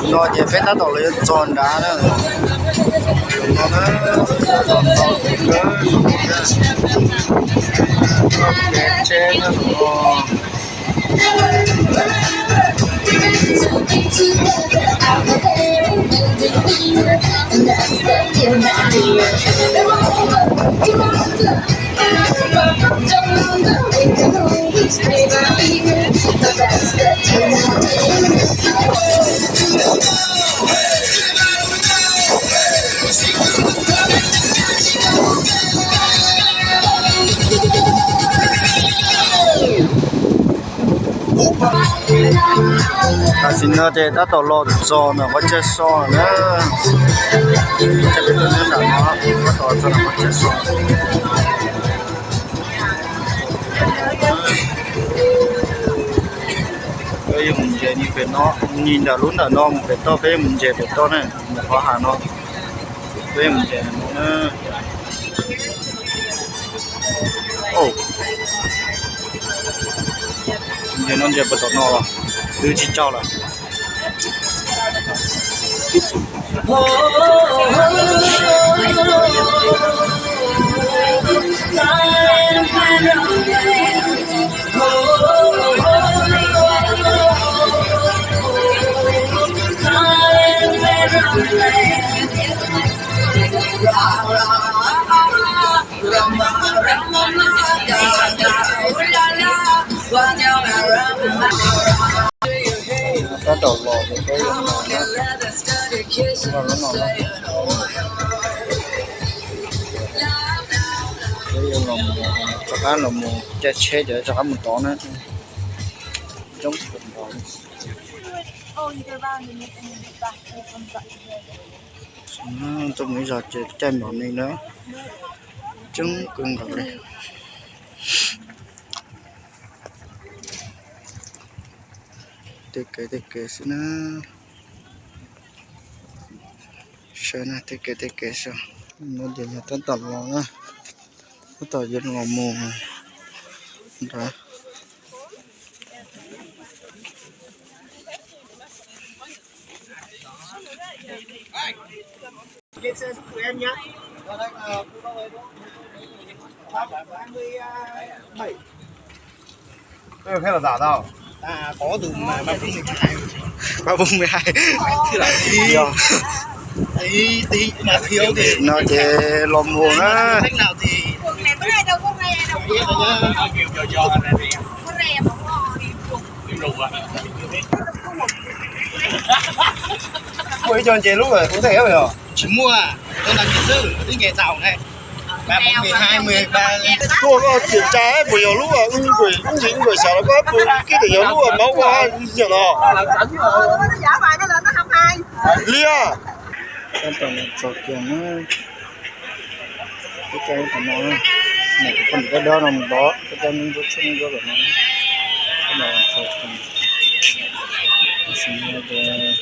No ces peb tab tom los yuav txog nrad na. Txog nrad, txog nrad, txog nrad, txog nrad. Tam sim no ces tab tom los txog ntawm qhov chaw so na. Peb tuaj nyob nram no, tab tom txog ntawm qhov chaw so. Peb yuav mus ntses ni pem no, ni ntawm lub ntawm no mus pem toj, peb yuav mus ntses pem toj na, ntawm qhov hav no. Peb yuav mus ntses no na. Ntses no ntses puag tom no los twb tsis tsaug lawm. Tab tom los ces peb yuav los na, los lub no na. Peb yuav los, rov qab los mus caij tsheb ces rov qab mus tod na. Coob kawg nkaus. Tuaj mus ib zos ces caij mom neeg na, coob kawg nkaus li. Tej kev tej kev xwb na. Saib na, tej kev tej kev xwb. No ces yog tab tom los na, tab tom yuav los mus nrad. Ba bốn mươi hai. Yog. No ces los mus na. Muaj ib co nce lub kuv ntej os. Tsis muaj, tuaj ntaus nce xwb, twb nce txaus ne. Ba bốn mươi hai, mười ba. Tuaj kiểm tra puas yog lub ub, ub ntsis ub npawm xav los koj puas kib tias yog lub máu ua nyuam no. Liaj. Tab tom los txog kiag na. Peb caij tom no, poj niam dab dab no mus tod, peb caij nruab tsheb nruab tom no. Tab tom los txog kiag. Tam sim no ces